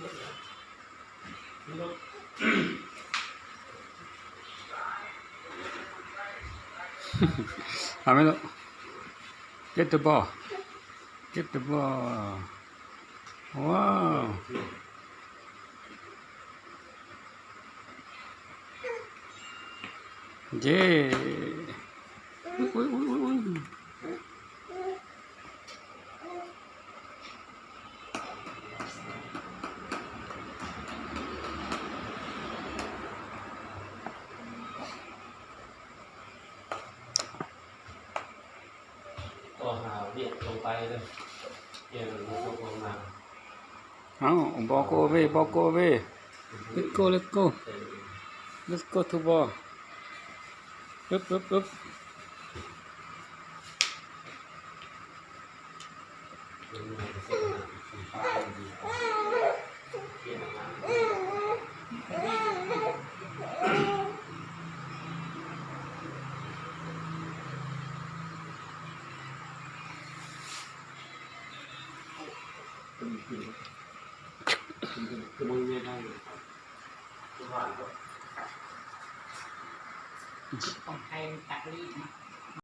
ເອົາໄໝລູກ? Get the ball. Get the ball. ວ້າວ. ເຢ້. ອຸ້ຍ ອຸ້ຍ ອຸ້ຍ ອຸ້ຍ. ກໍຫາວຽກລົງໄປເດີ ວຽກລົງມາ. ເອົ້າ ball go away, ball go away. Let's go, let's go. Let's go to ball. ອຶບ ອຶບ ອຶບ. ຂອງໄທມັນຕັດລີບເນາະ.